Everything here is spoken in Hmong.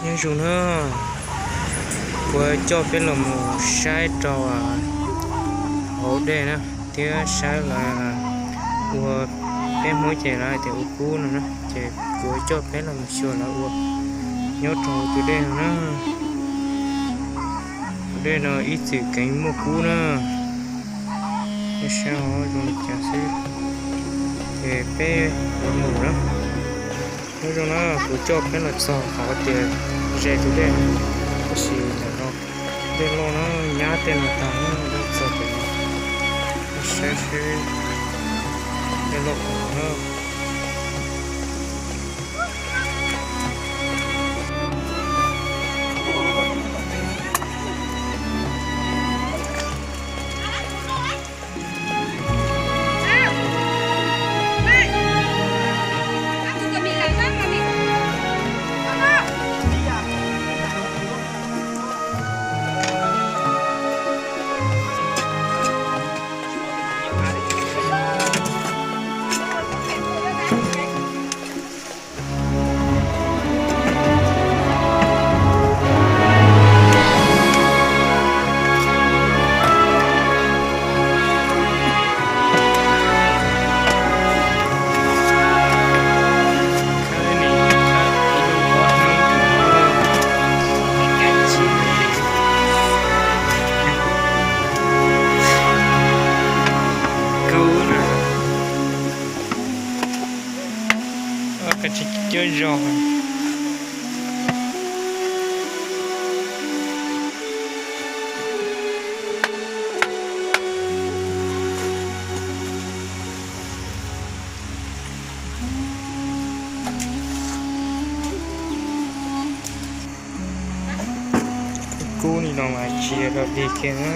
Nyob zoo na, kuv coj peb los mus saib rau hauv dej na, thiab saib lawv ua peb Hmoob ces lawv hais tias ua kub no na, ces kuv coj peb los mus xyuas lawv ua nyob rau hauv tus dej no na. Tus dej no ib txwm keev muaj kub na. Peb saib zoo li cas xwb, ces peb yuav mus na. Nyob zoo na, kuv coj peb los txog qhov tias ze tus dej, tab sis ntawm no dej loj na, nyab tej no tag na, los txog pem no, peb saib seb dej loj qhov no na. Cov zog. Kub ni no mas tsis yog dog dig kiag na.